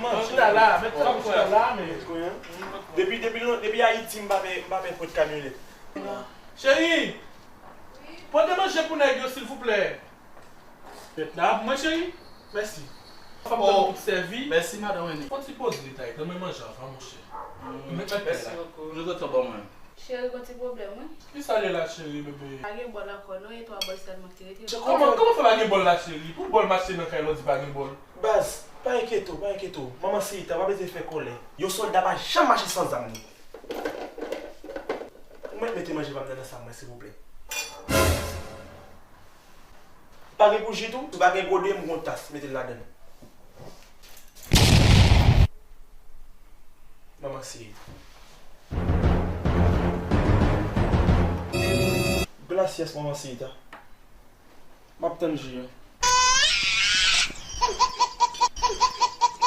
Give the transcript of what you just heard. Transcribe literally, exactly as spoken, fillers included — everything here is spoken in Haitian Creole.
Manje. Chita la, mèt trap chita la, men. Depi, depi, depi Ayiti, m pa pè, m pa pè pwent kamyonèt. Cheri, pote manje pou nèg yo, silvouplè. Mèt la, mwen, cheri. Mèsi. Fanm nan tout sèvi. Mèsi, madanm Wendy. Fon ti poze li, tay, tann mwen manje avan, monchè. Mèt, mèt la. Mèsi bokou. Nou tonton ban mwen. Cheri, gon ti pwoblèm, wi. Kisa l ye la, cheri, bebe? Pa gen bòl ankò, non, e twa bòl sèlman ki rete. Kòman, kòman fè pa gen bòl la, cheri? Pou bòl mache nan kay la, w di pa gen bòl? Baz, pa enkyete w, pa enkyete w. Manman Sirita, pa bezwen fè kòlè. Yon sòlda pa janm mache san zam li. Ou mèt mete manje pa m nan, nan sa mwen, silvouplè. Pa gen bouji tou? Si w pa gen gode, m gon tas, mete l ladan l. Manman Sirita. Gracias, manman Sirita. M ap tann ji an.